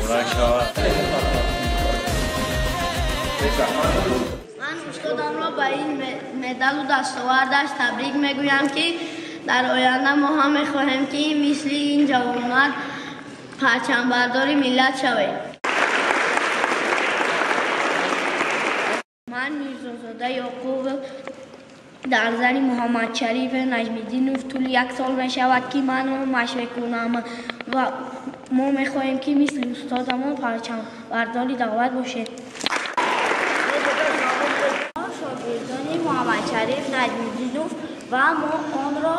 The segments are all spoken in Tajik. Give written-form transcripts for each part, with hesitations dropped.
Муборак шавад. Ман устодамро ба ин медалу дастовардаш табрик мегӯям, ки дар оянда мо ҳам мехоҳем, ки мисли ин ҷавонмард парчамбардори миллат шавем. Ман Мирзозода Ёқуб дар зани Муҳаммадшариф Наҷмиддинов тӯли як сол мешавад, ки ман машқ мекунам ва мо мехоҳем, ки мисли устодамон парчамбардори давлат бошем. Мо шогирдони Муҳаммадшариф Наҷмиддинов ва мо онро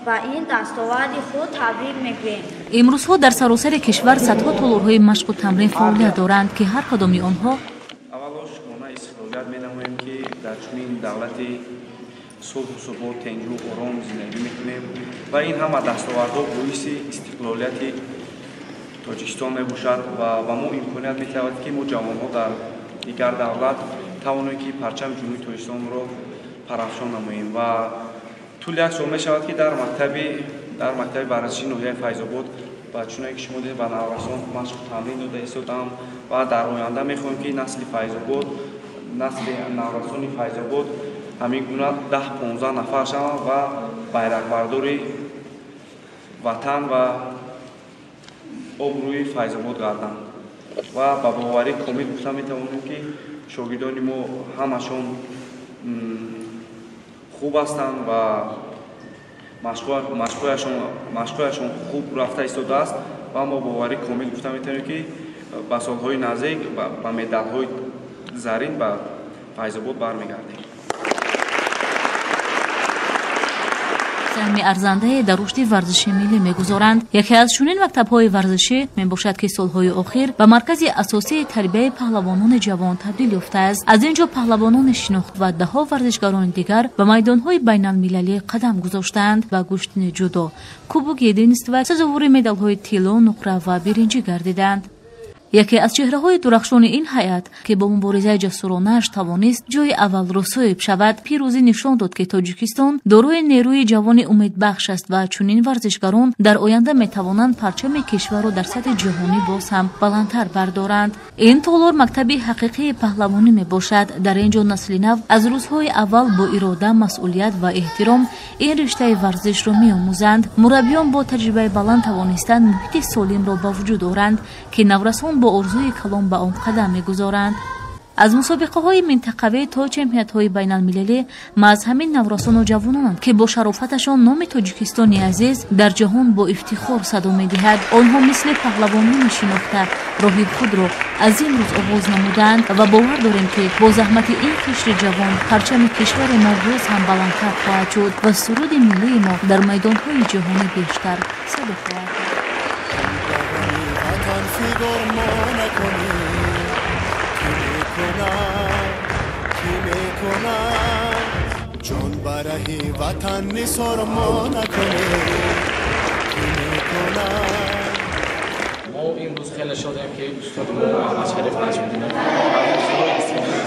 ба ин дастоварди худ табрик мегӯем. Имрӯзҳо дар саросари кишвар садҳо толорҳои машқу тамрин фаъолият доранд, ки ҳар кадоми онҳо Аввало шукрона истиқлолият менамоем, ки дар чунин давлати сулҳу субот, тенҷу ором зиндагӣ мекунем ва ин ҳама дастовардҳо боиси истиқлолияти Тоҷикистон мебошад ва ба мо имконият метавад, ки мо ҷавонҳо дар дигар давлат тавонем, ки парчами Ҷумҳурии Тоҷикистонро парафшон намоем. Ва тӯли як сол мешавад, ки дар мактаби варзишии ноҳияи Файзобод ба чуне ки шумо дидед, ба наврасон машқу тамрин дода истодаам ва дар оянда мехоҳем, ки насли Файзобод, насли наврасони Файзобод ҳамин гуна 10-15 нафар шаванд ва байрақбардори ватан ва обрӯи Файзобод гарданд. Ва ба боварӣ комил гуфта метавонем, ки шогирдони мо ҳамашон хуб ҳастанд ва машқҳояшон хуб рафта истодааст ва мо боварӣ комил гуфта метавонем, ки ба солҳои наздик ба медалҳои зарин ба Файзобод бармегардем. Саҳми арзандае дар рушди варзиши миллӣ мегузоранд. Яке аз чунин мактабҳои варзишӣ мебошад, ки солҳои охир ба маркази асосии тарбияи паҳлавонони ҷавон табдил ёфтааст. Аз ин ҷо паҳлавонони шинохт ва даҳҳо варзишгарони дигар ба майдонҳои байналмилалӣ қадам гузоштаанд ва гӯштини ҷудо, кубок единства, сазовори медалҳои тилло, нуқра ва биринҷӣ гардиданд. Яке аз чеҳраҳои дурахшони ин ҳайат, ки бо муборизаи ҷасуронааш тавонист ҷои аввалро соҳиб шавад, пирӯзӣ нишон дод, ки Тоҷикистон дорои нерӯи ҷавони умедбахш аст ва чунин варзишгарон дар оянда метавонанд парчами кишварро дар сатҳи ҷаҳонӣ боз ҳам баландтар бардоранд. Ин толор мактаби ҳақиқии паҳлавонӣ мебошад. Дар ин ҷо насли нав аз рӯзҳои аввал бо ирода, масъулият ва эҳтиром ин риштаи варзишро меомӯзанд. Мураббиён бо таҷрибаи баланд тавонистанд муҳити солимро ба вуҷуд оранд, ки наврасон бо орзуи калон ба он қадам мегузоранд. Аз мусобиқаҳои минтақавӣ то чемпионатҳои байналмилалӣ маҳз ҳамин наврасону ҷавононанд, ки бо шарофаташон номи Тоҷикистони азиз дар ҷаҳон бо ифтихор садо медиҳад. Онҳо мисли паҳлавонони шинохта роҳи худро аз ин рӯз оғоз намуданд ва бовар дорем, ки бо заҳмати ин қишри ҷавон парчами кишвари мо боз ҳам баландтар хоҳад шуд ва суруди миллии мо дар майдонҳои ҷаҳонӣ бештар садо хоҳад дод. فیگور ما نکنی، کی میکنم، کی میکنم؟ جان برهی وطن نثار ما نکنی، کی میکنم؟ Мо имрӯз хеле шодем, ки устоди мо Муҳаммадшариф Наҷмиддинов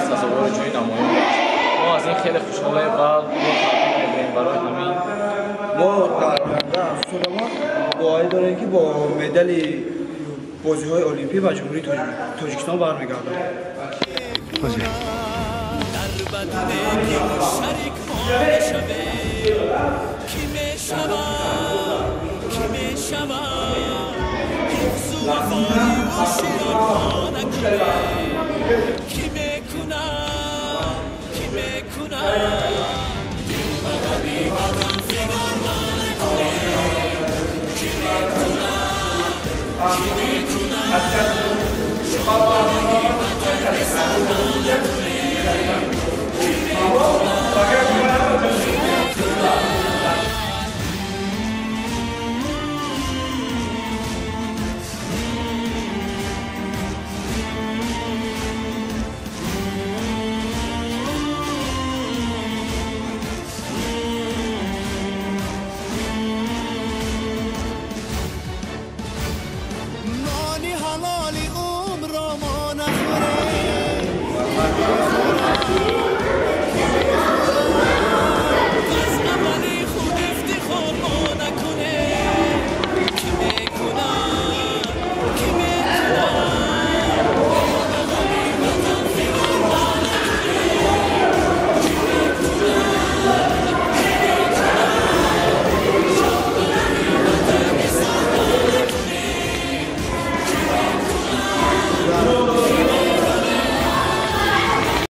сазовори ҷои намоён аст. Мо аз ин хеле хушҳолем ва мо табрик мегӯем барои ҳамин. Мо дар оянда аз устодамон боварӣ дорем, ки бо медали бозиҳои олимпӣ ба Ҷумҳурии Тоҷикистон бармегардад. Дар бадане ки шарик мо нашавем, кӣ мешавад, кӣ мешавад? Ҳифзу вафои ӯ шиорҳо накунем, кӣ мекунад, кӣ мекунад? Дил ба ғами ватан фигор мо накунем, кӣ мекунад, кӣ мекунад? Ҷон барои ватан нисор мо накунем, кӣ мекунад?